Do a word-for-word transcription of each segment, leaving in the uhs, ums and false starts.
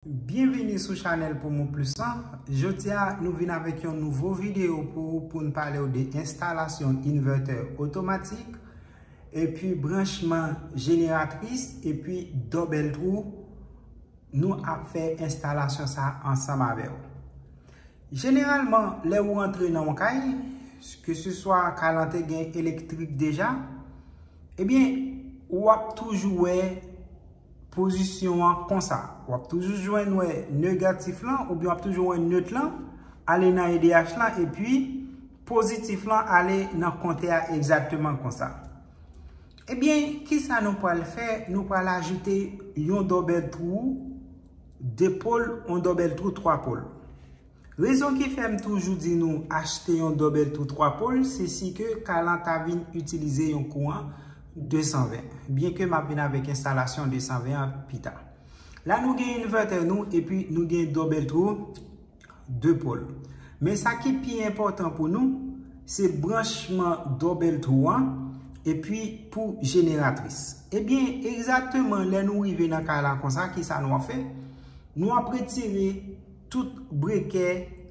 Byenvini sou chanèl Promo Plus lan. Jodi a, nou vin avèk yon nouvo videyo pou ou, pou n pale w de enstalasyon envètè otomatik, epi branchman jeneratris, epi double throw. Nou ap fè enstalasyon sa ansanm avè w. Jeneralman, lè ou antre nan yon kay, ke se swa kay lan te gen elektrik deja, ebyen, w ap toujou wè pozisyon an konsa. W ap toujou jwenn wè negatif lan, oubyen w ap toujou wè net lan ale nan E D H lan, epi pozitif lan ale nan kontè a egzakteman konsa. Ebyen, kisa nou pral fè? Nou pral ajoute yon double throw de pol, yon double throw twa pol. Rezon ki fè m toujou di nou achte yon double throw twa pol, se si ke kay lan ta vin itilize yon kouran de san ven. Byen ke m ap vin avèk enstalasyon de san ven an pita. La nou gen envètè nou, epi nou gen double throw de pol. Men sa ki pi enpòtan pou nou, se branchman double throw an, epi pou jeneratris. Ebyen, egzakteman, lè nou rive nan kay la konsa, kisa nou ap fè? Nou ap retire tout breke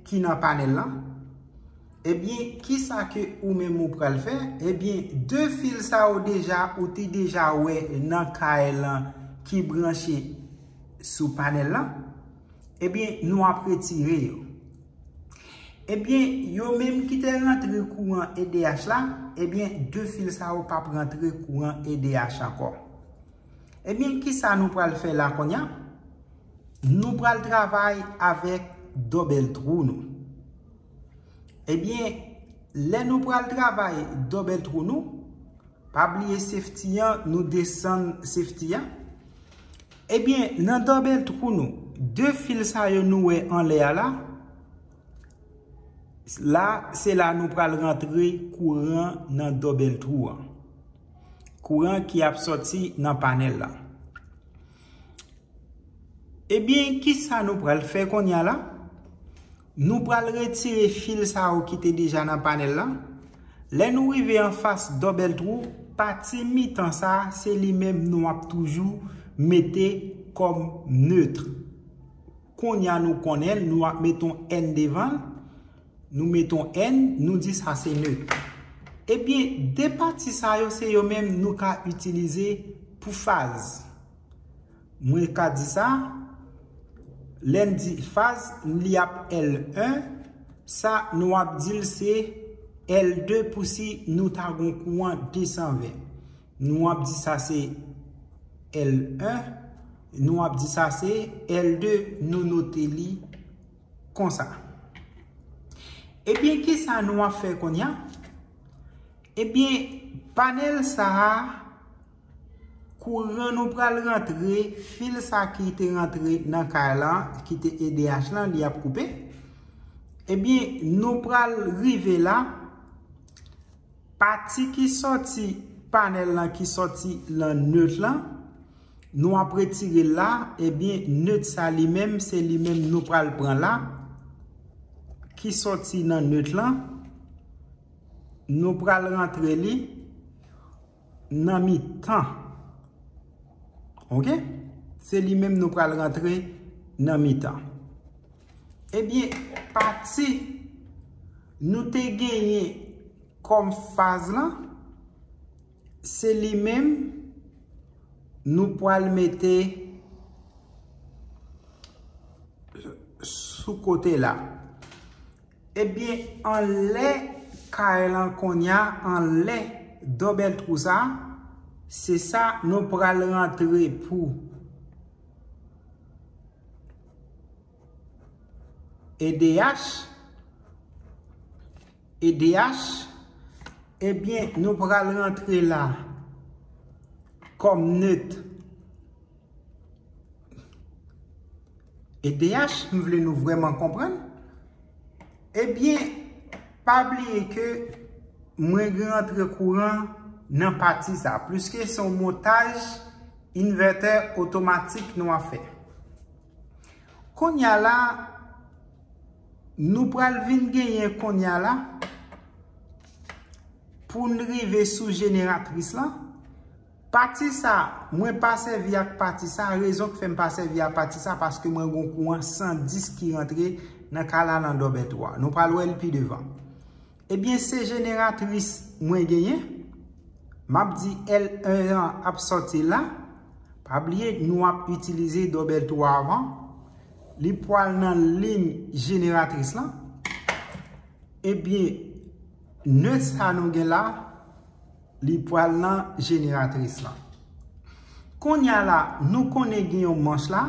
ki nan panèl lan. Ebyen, kisa ke ou menm ou pral fè? Ebyen, de fil sa yo deja, ou te deja wè nan kay lan ki branche sou panèl lan. Ebyen, nou ap retire yo. Ebyen, yo menm ki te rantre kouran E D H la, ebyen, de fil sa yo p ap rantre kouran E D H ankò. Ebyen, kisa nou pral fè la kounye a? Nou pral travay avèk double throw nou. Ebyen, lè nou pral travay double throw nou, pa bliye safety an, nou desann safety an. Ebyen, nan double throw nou, de fil sa yo nou wè anlè a la, la, se la nou pral rantre kouran nan double throw an. Kouran ki ap sòti nan panèl la. Ebyen, kisa nou pral fè kounye a la? Nou pral retire fil sa yo ki te deja nan panèl la. Lè nou rive anfas double throw, pati mitan sa, se li menm nou ap toujou mete kòm net. Kounye a nou konnen l, nou ap mete yon N devan l. Nou mete yon N, nou di sa se net. Ebyen, de pati sa yo, se yo menm nou ka itilize pou faz. Mwen ka di sa, lè n di faz, li ap L en, sa nou ap di l se L de pou si nou ta gon kouran de san ven. Nou ap di sa se L en, nou ap di sa se L de, nou note li konsa. Ebyen, kisa nou ap fè kounye a? Ebyen, panèl sa a, kouran nou pral rantre, fil sa ki te rantre nan kay lan, ki te E D H lan, li ap koupe. Ebyen, nou pral rive la, pati ki sòti panèl lan, ki sòti nan net lan, nou ap retire l la, ebyen, net sa li menm, se li menm nou pral pran la, ki sòti nan net lan, nou pral rantre li nan mitan. Oke? Se li menm nou pral rantre nan mitan. Ebyen, pati nou te genyen kòm faz lan, se li menm nou pral mete sou kote la. Ebyen, anlè kay lan kounye a, anlè double throw sa, se sa nou pral rantre pou E D H. E D H, ebyen, nou pral rantre la kòm net. E D H, m vle nou vrèman konprann. Ebyen, pa bliye ke mwen gen rantre kouran nan pati sa, pliske se yon montaj envètè otomatik nou ap fè. Kounye a la, nou pral vin genyen kounye a la, pou n rive sou jeneratris lan, Pati sa, mwen pa sèvi ak pati sa. Rezon ki fè m pa sèvi ak pati sa, paske mwen gen kouran san dis ki rantre nan kay la nan dòbèl twa. Nou pral wè l pi devan. Ebyen, se jeneratris mwen genyen. M ap di L en an ap sòti la. Pa bliye, nou ap itilize dòbèl twa avan. Li pral nan liy jeneratris lan. Ebyen, net sa nou gen la, li pral nan jeneratris lan. Kounye a la, nou konnen gen yon manch la.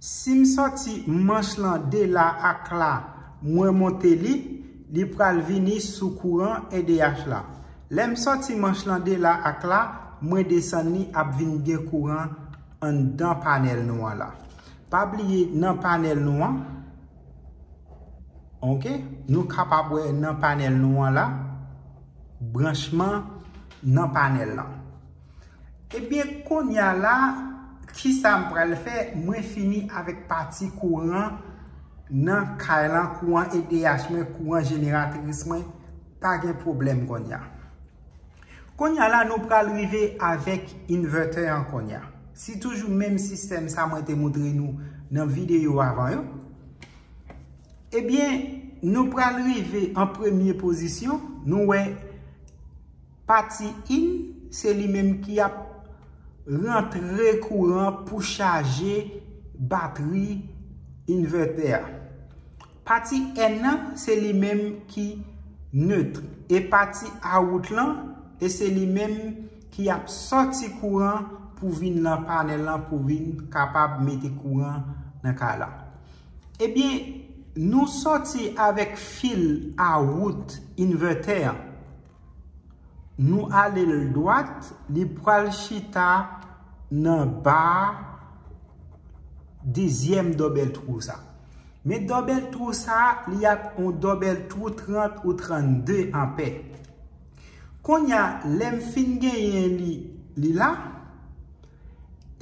Si m sòti manch lan de la ak la, mwen monte li, li pral vini sou kouran E D H la. Lè m sòti manch lan de la ak la, mwen desann li, ap vin gen kouran anndan panèl nou an la. Pa bliye nan panèl nou an, ok, nou kapab wè nan panèl nou an la, branchman nan panèl lan. Ebyen, kounye a la, kisa m pral fè? Mwen fini avèk pati kouran nan kay lan, kouran E D H mwen, kouran jeneratris mwen, pa gen pwoblèm kounye a. Kounye a la, nou pral rive avèk invètè an kounye a. Se toujou menm sistèm sa mwen te montre nou nan videyo avan yo. Ebyen, nou pral rive an premye pozisyon. Nou wè pati in, se li menm ki ap rantre kouran pou chaje batri invètè a. Pati N nan, se li menm ki net. E pati out lan, e se li menm ki ap sòti kouran pou vin nan panèl lan, pou vin kapab mete kouran nan kay la. Ebyen, nou sòti avèk fil out invètè an. Nou ale l dwat, li pral chita nan ba dezyèm dòbèl twou sa. Men dòbèl twou sa, li ap yon dòbèl twou trant ou trannde anpè. Kounye a, lè m fin genyen li, li la,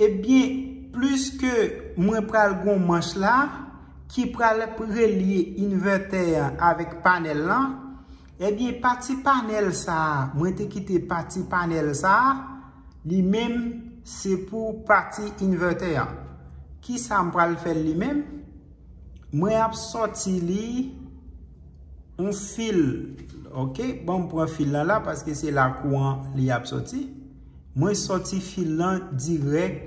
ebyen, pliske mwen pral gon manch la ki pral relye invètè an avèk panèl lan, ebyen, pati panèl sa a, mwen te kite pati panèl sa a, li menm, se pou pati invètè an. Kisa m pral fè li menm? Mwen ap sòti li yon fil. Ok, bon, m pran fil lan la, paske se la kouran li ap sòti. Mwen sòti fil lan dirèk,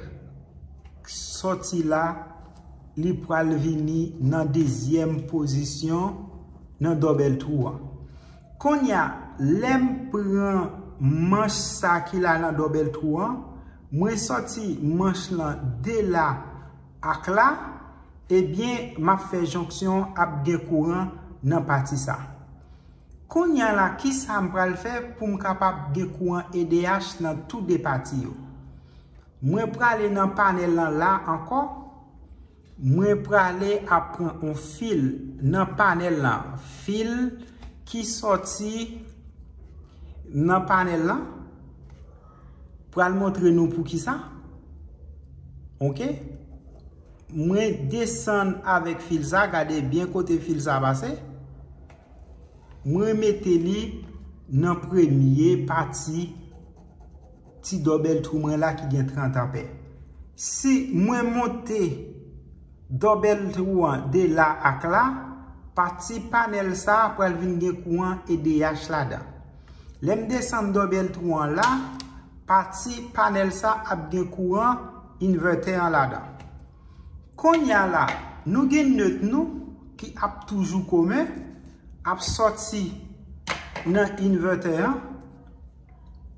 sòti la, li pral vini nan dezyèm pozisyon nan dòbèl twou an. Kounye a, lè m pran manch sa ki la nan dòbèl twou an, mwen sòti manch lan de la ak la, ebyen, m ap fè jonksyon, ap gen kouran nan pati sa. Kounye a la, kisa m pral fè pou m kapab gen kouran E D H nan tou de pati yo? Mwen prale nan panèl lan la ankò. Mwen prale ap pran yon fil nan panèl lan. Fil ki sòti nan panèl lan. Pral montre nou pou kisa. Ok? Mwen desann avèk fil sa, gade byen kote fil sa pase. Mwen mete li nan premye pati ti dòbèl twou mwen la ki gen trant anpè. Si mwen monte dòbèl twou an de la ak la, pati panèl sa a pral vin gen kouran E D H ladan. Lè m desann dòbèl twou an la, pati panèl sa ap gen kouran invètè an ladan. Kounye a la, nou gen net nou ki ap toujou komen, ap sòti nan invètè an.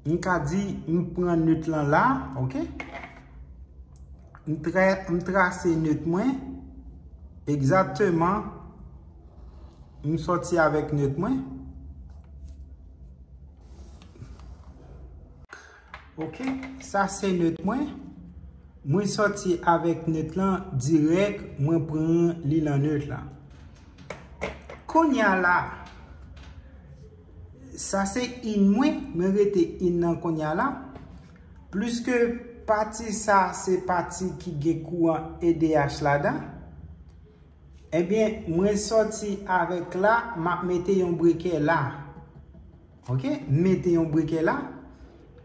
M ka di, m pran net lan la, ok? M tra-, m trase net mwen, egzakteman, m sòti avèk net mwen. Ok, sa se net mwen. Mwen sòti avèk net lan dirèk, mwen pran li nan net lan. Kounye a la, sa se in mwen, mwen rete in nan kounye a la. Pliske pati sa se pati ki gen kouran E D H ladan. Ebyen, mwen sòti avèk la, m ap mete yon breke la. Ok, m mete yon breke la.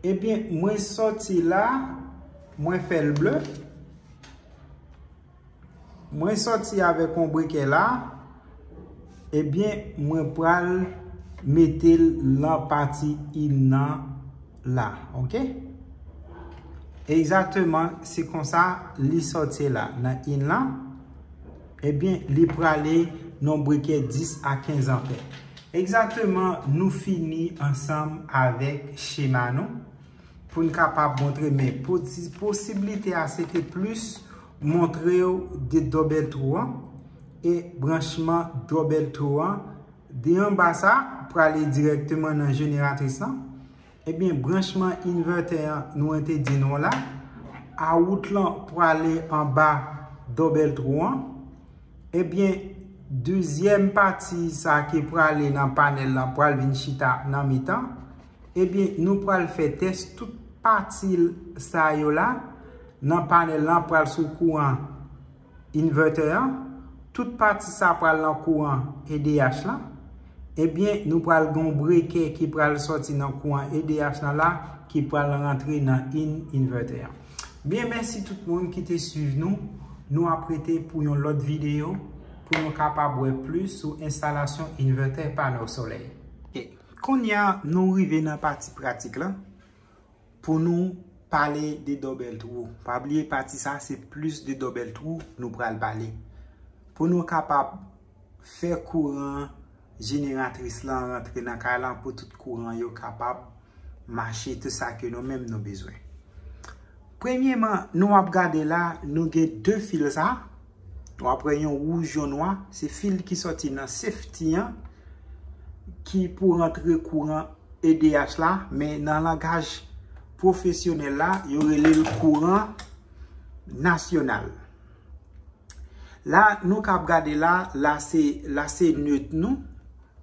Ebyen, mwen sòti la, mwen fè l ble. Mwen sòti avèk yon brikè la. Ebyen, mwen pral mete l nan pati in nan la, oke? Egzakteman, se konsa li sòti la, nan in lan. Ebyen, li prale nan brikè dis a kenz anpè. Egzakteman, nou fini ansanm avèk chema nou. Pou n kapab montre, men posi-, posiblite a, se te plis montre w de double through an e branchman double through an. De anba sa, prale dirèkteman nan jeneratris lan. Ebyen, branchman inverter an, nou te di nou la, out lan prale anba double through an. Ebyen, dezyèm pati sa ki prale nan panèl lan pral vin chita nan mitan. Ebyen, nou pral fè tès tout pati sa yo la nan panèl lan pral sou kouran inverter an. Tout pati sa pral nan kouran E D H lan. Ebyen, nou pral gen yon brikè ki pral sòti nan kouran E D H lan la, ki pral rantre nan in inverter an. Byen, mèsi tout moun ki te swiv nou. Nou ap rete pou yon lòt videyo pou nou kapab wè plis sou enstalasyon inverter panèl solèy. Kounye a, nou rive nan pati pratik lan pou nou pale de double through. Pa bliye pati sa, se plis de double through nou pral pale. Pou nou kapab fè kouran jeneratris lan rantre nan kay lan pou tout kouran yo kapab mache, tout sa ke nou menm nou bezwen. Premyeman, nou ap gade la, nou gen de fil sa. W ap wè yon wouj, yon nwa, se fil ki sòti nan safety an, ki pou rantre kouran E D H la, men nan langaj pwofesyonèl la, yo rele l kouran nasyonal. La, nou k ap gade la, la se, la se nèt nou,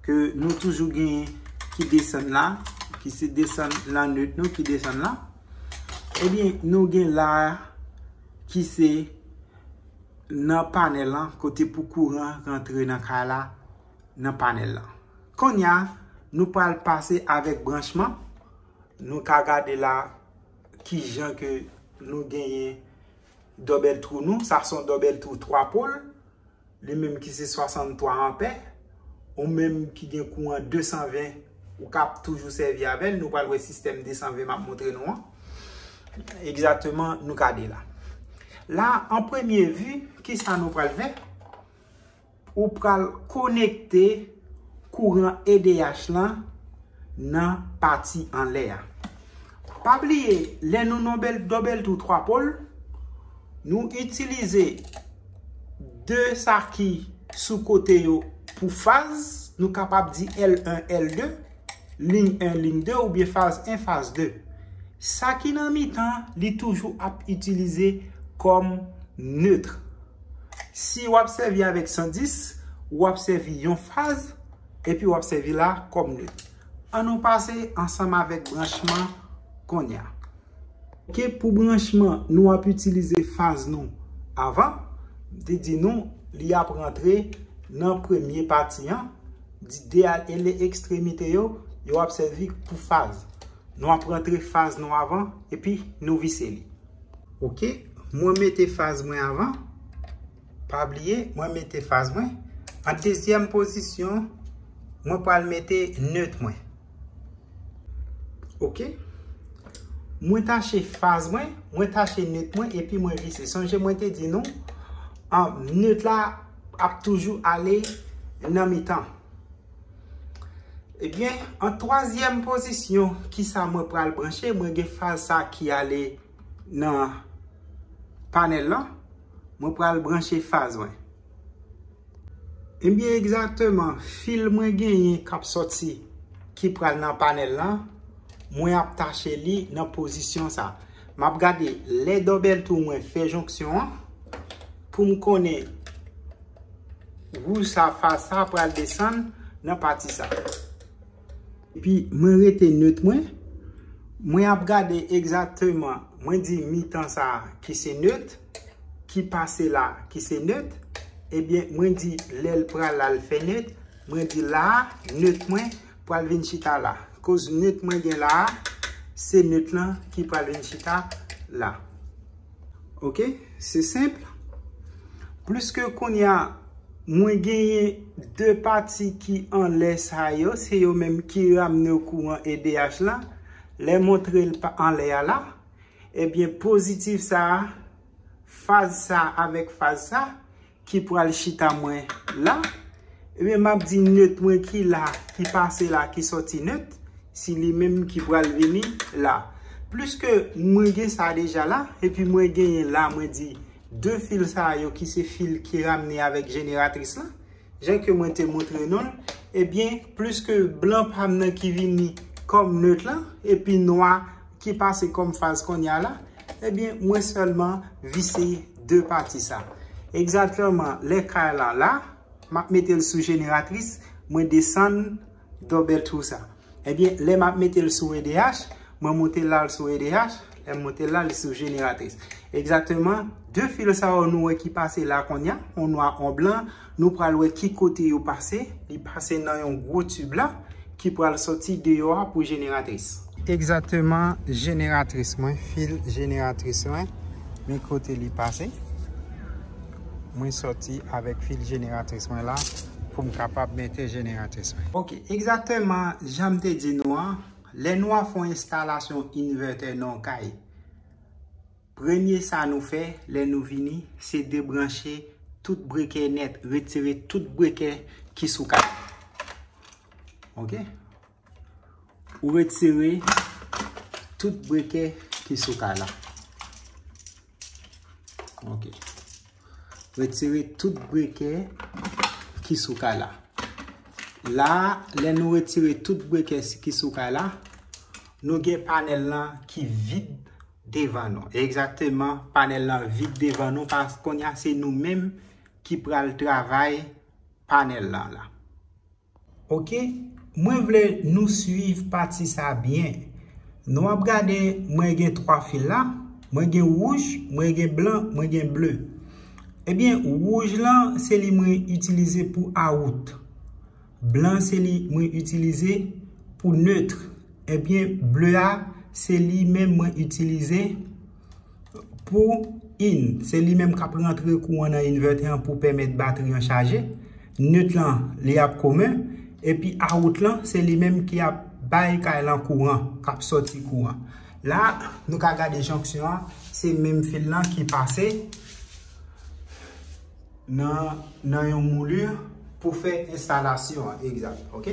ke nou toujou genyen ki desann la, ki se desann lan nèt nou, ki desann la. Ebyen, nou gen la ki se nan panèl lan, kote pou kouran rantre nan kay la, nan panèl lan. Kounye a, nou pral pase avèk branchman. Nou ka gade la ki jan ke nou genyen double through nou. Sa se yon double through twa pol. Li menm ki se swasanntwa anpè. Ou menm ki gen kouran desanven, ou ka ap toujou sèvi avè l. Nou pral wè sistèm desanven m ap montre nou an. Egzakteman, nou gade la. La, an premye vi, ki sa nou pral fè? Ou pral konekte kouran E D H lan nan pati anlè a. Pa bliye, lè nou nonbèl, double through twa pol, nou itilize de sa ki sou kote yo pou faz, nou kapab di L en, L de, liy en, liy de, oubyen faz en, faz de. Sa ki nan mitan, li toujou ap itilize kòm nèt. Si w ap sèvi avèk san dis, w ap sèvi yon faz, epi w ap sèvi la kòm nèt. An nou pase ansanm avèk branchman kounye a. Oke, pou branchman, nou ap itilize faz nou avan. M te di nou, li ap rantre nan premye pati an. Di de a, e le ekstremite yo, yo ap sèvi pou faz. Nou ap rantre faz nou avan, epi nou vise li. Oke, mwen mete faz mwen avan. Pa bliye, mwen mete faz mwen. An dezyèm pozisyon, mwen pral mete nèt mwen. Oke? Mwen tache faz mwen, mwen tache nèt mwen, epi mwen vise. Sonje mwen te di nou, an, nèt la ap toujou ale nan mitan. Ebyen, an twazyèm pozisyon, kisa mwen pral branche? Mwen gen faz sa ki ale nan panèl lan. Mwen pral branche faz mwen. Ebyen, egzakteman, fil mwen genyen k ap sòti, ki pral nan panèl lan, mwen ap tache li nan pozisyon sa. M ap gade lè double through mwen fè jonksyon an, pou m konnen wouj sa, faz sa pral desann nan pati sa. Epi mwen rete nèt mwen. Mwen ap gade egzakteman, mwen di mitan sa ki se nèt, ki pase la ki se nèt. Ebyen, mwen di lè l pral al fè nèt, mwen di la a, nèt mwen pral vin chita la. Koz nèt mwen gen la a, se net lan ki pral vin chita la. Ok, se senp. Pliske kounye a, mwen genyen de pati ki anlè sa yo, se yo menm ki ramne kouran E D H la. Lè montre l pa anlè a la, ebyen pozitif sa a, faz sa avèk faz sa ki pral chita mwen la, ebyen m ap di net mwen ki la, ki pase la, ki sòti net, se li menm ki pral vini la. Pliske mwen gen sa deja la, epi mwen genyen la, mwen di de fil sa yo ki se fil ki ramne avèk jeneratris la, jan ke mwen te montre nou l, ebyen, pliske blan pa m nan ki vini kòm net lan, epi nwa ki pase kòm faz kounye a la, ebyen, mwen sèlman vise de pati sa. Egzakteman, lè kay lan la, m ap mete l sou jeneratris, mwen desann dòbèl twou sa. Ebyen, lè m ap mete l sou E D H, mwen monte l al sou E D H, lè m monte l la, li sou jeneratris. Egzakteman, de fil sa yo nou wè ki pase la kounye a, on nwa, on blan, nou pral wè ki kote yo pase, li pase nan yon gwo tib la, ki pral sòti deyò a pou jeneratris. Egzakteman, jeneratris mwen, fil jeneratris mwen, men kote li pase. Mwen sòti avèk fil jeneratris mwen la pou m kapab mete jeneratris mwen. Ok, egzakteman jan m te di nou an, lè nou ap fè yon enstalasyon invètè nan yon kay, premye sa nou fè, lè nou vini, se debranche tout breke nèt, retire tout breke ki sou kay. Ok? Ou retire tout breke ki sou kay la. Ok. Retire tout breke ki sou kay la. La, lè nou retire tout breke ki sou kay la, nou gen panèl lan ki vid devan nou. Egzakteman, panèl lan vid devan nou, paske kounye a se nou menm ki pral travay panèl lan la. Ok, mwen vle nou swiv pati sa byen. Nou ap gade, mwen gen twa fil la, mwen gen wouj, mwen gen blan, mwen gen ble. Ebyen, wouj lan, se li mwen itilize pou awout. Blan, se li mwen itilize pou net. Ebyen, ble a, se li menm mwen itilize pou in. Se li menm k ap rantre kouran nan invètè an pou pèmèt batri an chaje. Net lan, li ap komen. Epi awout lan, se li menm ki ap bay kay lan kouran, k ap sòti kouran. La, nou ka gade jonksyon an, se menm fil lan ki pase nan, nan yon mouli pou fè enstalasyon an, egzak, ok?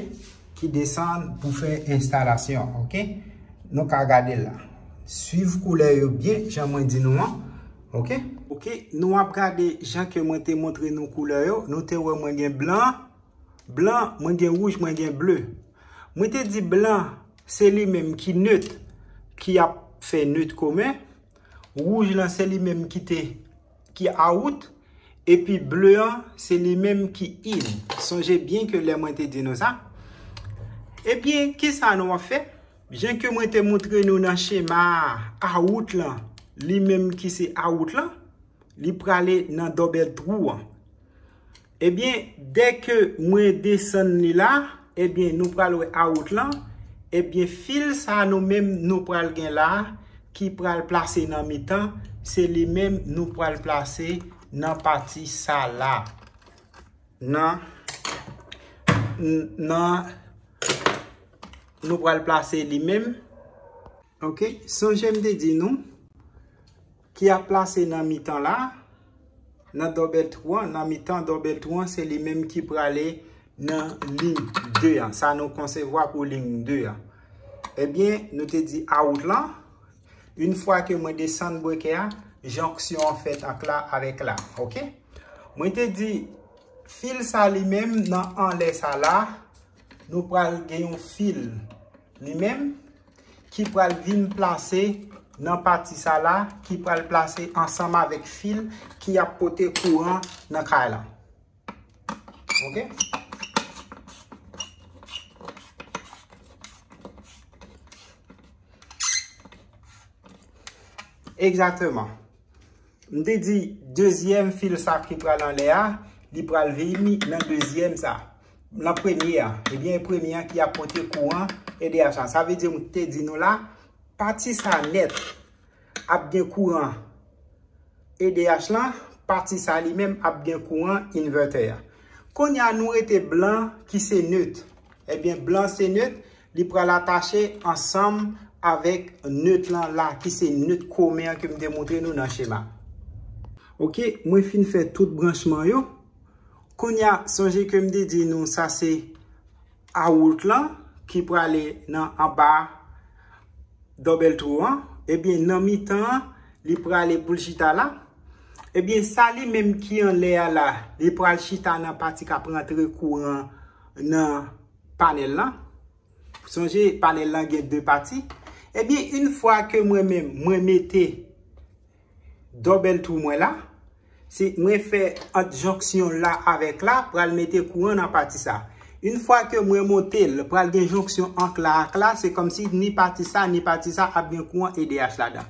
Ki desann pou fè enstalasyon an, ok? Nou ka gade la. Swiv koulè yo byen, jan mwen di nou an, ok? Ok, nou ap gade jan ke mwen te montre nou koulè yo. Nou te wè mwen gen blan, blan, mwen gen wouj, mwen gen ble. Mwen te di blan, se li menm ki net, ki ap fè net komen. Wouj lan, se li menm ki te, ki awout. Epi ble an, se li menm ki in. Sonje byen ke lè mwen te di nou sa. Ebyen, kisa nou ap fè? Jan ke mwen te montre nou nan chema a, awout lan, li menm ki se awout lan, li prale nan dòbèl twou an. Ebyen, dèke mwen desann li la, ebyen, nou pral wè awout lan. Ebyen, fil sa nou menm nou pral gen la, ki pral plase nan mitan, se li menm nou pral plase nan pati sa la. Nan, n-, nan, nou pral plase li menm. Ok, sonje m te di nou, ki ap plase nan mitan la, nan dòbèl twou an, nan mitan dòbèl twou an, se li menm ki prale nan liy de an. Sa nou konsevwa pou liy de an. Ebyen, nou te di awout lan, yon fwa ke mwen desann breke a, jonksyon an fèt ant la avèk la. Ok? Mwen te di, fil sa li menm nan anlè sa la, nou pral gen yon fil li menm ki pral vin plase nan pati sa la, ki pral plase ansanm avèk fil ki ap pote kouran nan kay la. Ok? Egzakteman. M te di, dezyèm fil sa ki pral anlè a, li pral vini nan dezyèm sa. Nan premye a. Ebyen, premye a ki ap pote kouran E D H la. Sa vle di, m te di nou la, Pati sa nèt ap gen kouran E D H lan, pati sa li menm ap gen kouran invètè a. Kounye a nou rete blan ki se net. Ebyen blan se net, li pral atache ansanm avèk net lan la ki se net komen an ke m te montre nou nan chema. Oke, mwen fin fè tout branchman yo. Kounye a, sonje ke m te di nou sa se awout lan ki prale nan anba dòbèl twou an. Ebyen nan mitan an, li prale pou l chita la. Ebyen sa li menm ki anlè a la, li pral chita nan pati k ap rantre kouran nan panèl lan. Sonje panèl lan gen de pati. Ebyen yon fwa ke mwen menm mwen mete dòbèl twou mwen la, se mwen fè ant jonksyon la avèk la pral mete kouran nan pati sa. Yon fwa ke mwen monte l, pral gen jonksyon ant la ak la, se kòmsi ni pati sa ni pati sa ap gen kouran E D H ladan.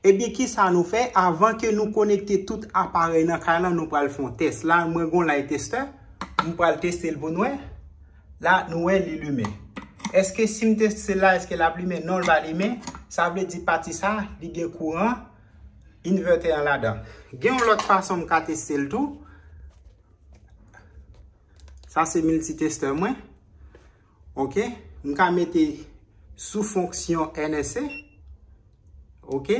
Ebyen kisa nou fè? Avan ke nou konekte tout aparèy nan kay lan, nou pral fè yon tès. La mwen gon light tester, m pral teste l pou n wè. La nou wè li limen. Èske si m teste l la, èske l ap limen? Non, l pa limen. Sa vle di pati sa li gen kouran invètè an ladan. Gen yon lòt fason m ka teste l tou. Sa se miltitester mwen. Oke, m ka mete sou fonksyon N S A. Oke.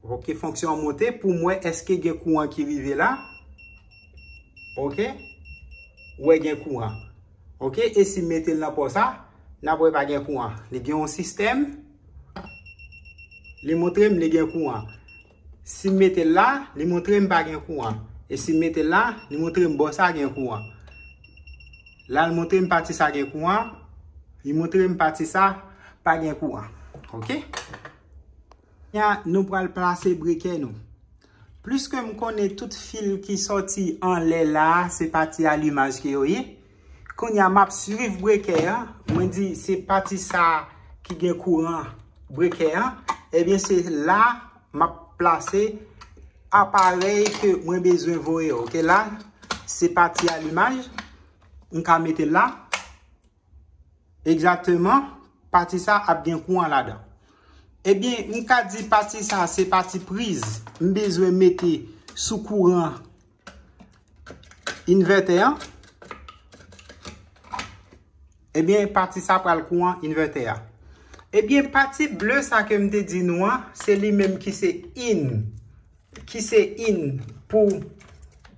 Oke, fonksyon an monte pou m wè èske gen kouran ki rive la. Oke. Ou wè gen kouran. Oke, e si m mete l nan pò sa, n ap wè pa gen kouran. Li gen yon sistèm. Li montre m li gen kouran. Si m mete l la, li montre m pa gen kouran. E si m mete l la, li montre m bò sa gen kouran. La l montre m pati sa gen kouran. Li montre m pati sa pa gen kouran. Oke? Kounye a nou pral plase brekè nou. Pliske m konnen tout fil ki sòti anlè la a, se pati alimaj ke yo ye. Kounye a m ap swiv brekè an. Mwen di se pati sa ki gen kouran brekè an. Ebyen se la m ap plase aparèy ke mwen bezwen voye. Oke, la se pati alimaj. M ka mete l la. Egzakteman, pati sa ap gen kouran ladan. Ebyen, m ka di pati sa se pati priz. M bezwen mete sou kouran invètè an. Ebyen, pati sa pral kouran invètè a. Ebyen, pati ble sa ke m te di nou an, se li menm ki se in, ki se in pou,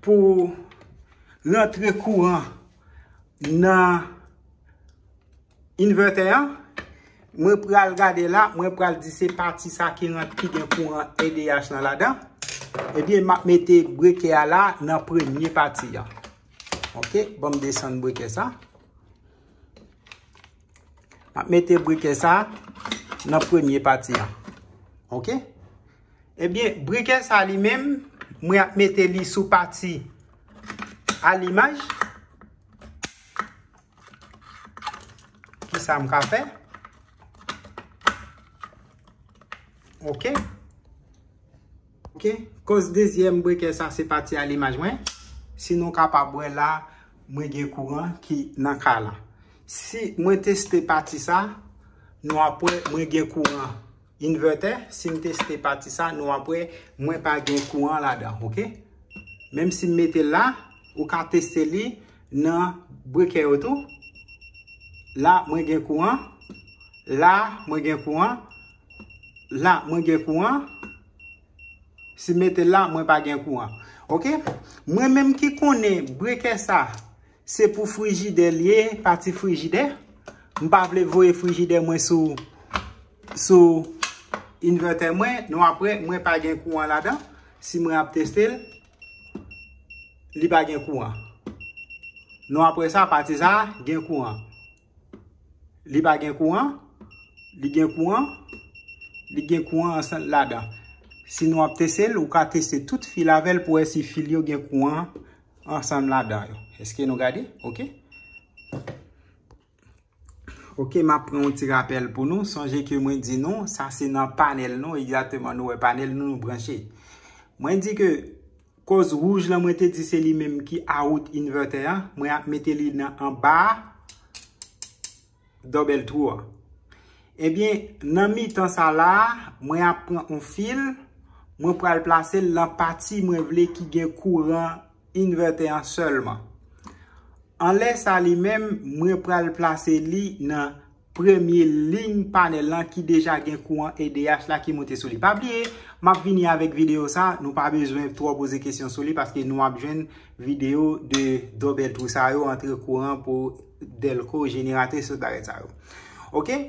pou rantre kouran nan invètè an. Mwen pral gade la, mwen pral di se pati sa ki rant ki gen kouran E D H lan ladan. Ebyen, m ap mete brekè a la nan premye pati an. Oke, ban m desann brekè sa. M ap mete brekè sa nan premye pati an. Oke? Ebyen, brekè sa li menm, mwen ap mete li sou pati alimaj. Kisa m ka fè? Oke. Oke. Kòz dezyèm brekè sa se pati alimaj mwen. Si nou kapab wè la, mwen gen kouran ki nan kay la. Si mwen teste pati sa, nou ap wè mwen gen kouran invètè. Si m teste pati sa, nou ap wè mwen pa gen kouran ladan, oke? Menm si m mete l la, ou ka teste li nan brekè yo tou. La, mwen gen kouran. La, mwen gen kouran. La, mwen gen kouran. Si m mete l la, mwen pa gen kouran. Oke? Mwen menm ki konnen brekè sa, se pou frijidè l ye, pati frijidè. M pa vle voye frijidè mwen sou, sou invètè mwen. Non, apre, mwen pa gen kouran ladan. Si mwen ap teste l, li pa gen kouran. Non, apre sa, pati sa gen kouran. Li pa gen kouran. Li gen kouran. Li gen kouran ansanm ladan. Si nou ap teste l, ou ka teste tout fil avè l pou wè si fil yo gen kouran ansanm ladan yo. Èske nou gade? Oke. Oke, m ap pran yon ti rapèl pou nou. Sonje ke mwen di nou, sa se nan panèl nou, egzakteman nou wè panèl nou, nou branche. Mwen di ke kòz wouj lan mwen te di se li menm ki awout invètè an, mwen ap mete li nan anba a. Dòbèl twou a. Ebyen, nan mitan sa la, mwen ap pran yon fil, mwen pral plase l nan pati mwen vle ki gen kouran invètè an sèlman. Anlè sa li menm, mwen pral plase li nan premye liy panèl lan ki deja gen kouran E D H la ki moute sou li. Pa bliye, m ap vini avèk videyo sa, nou pa bezwen twò poze kesyon sou li paske nou ap jwenn videyo de dòbèl twou sa yo, antre kouran pou dèlko, jeneratris, tout bagay sa yo. Oke?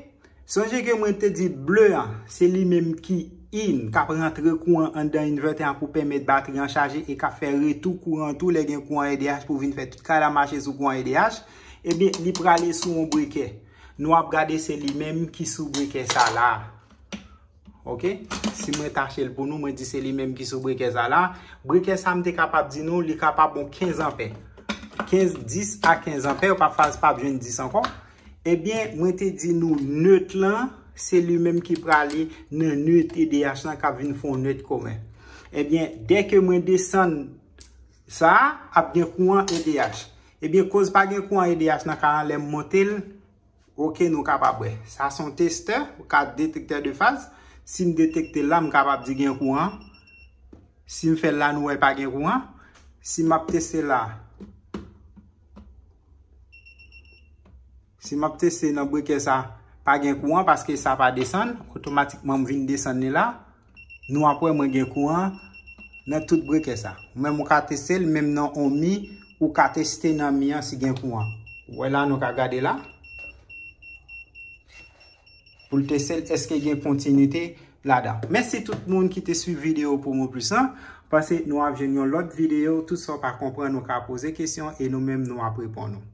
Sonje ke mwen te di ble an, se li menm ki in, k ap rantre kouran anndan invètè an pou pèmèt batri an chaje e k ap fè retou kouran tou lè gen kouran E D H pou vin fè tout kay la mache sou kouran E D H, ebyen, li prale sou yon brekè. Nou ap gade se li menm ki sou brekè sa la. Oke? Si mwen tache l pou nou, mwen di se li menm ki sou brekè sa la. Brekè sa m te kapab di nou, li kapab yon kenz anpè. Kenz, dis a kenz anpè, ou pa faz pa jwenn dis ankò. Ebyen, mwen te di nou nèt lan, se li menm ki prale nan nèt E D H lan k ap vin fè yon nèt komen. Ebyen, dèke mwen desann sa, ap gen kouran E D H. Ebyen, koz pa gen kouran E D H nan kay lan, lè m monte l, oke, nou kapab wè. Sa se yon testè, ou ka detektè de faz. Si m detekte l la, m kapab di gen kouran. Si m fè l la, nou wè pa gen kouran. Si m ap teste la, si m ap teste nan brekè sa, pa gen kouran paske sa pa desann, otomatikman m vin desann li la. Nou ap wè mwen gen kouran nan tout brekè sa. Ou menm ou ka teste l, menm nan on mi, ou ka teste nan mi an si gen kouran. Ou wè la, nou ka gade la. Pou l teste l, èske gen kontinite ladan. Mèsi tout moun ki te swiv videyo Promo Plus lan. Panse nou ap jwenn yon lòt videyo. Tout sa w pa konprann, ou ka poze kesyon e nou menm nou ap reponn ou.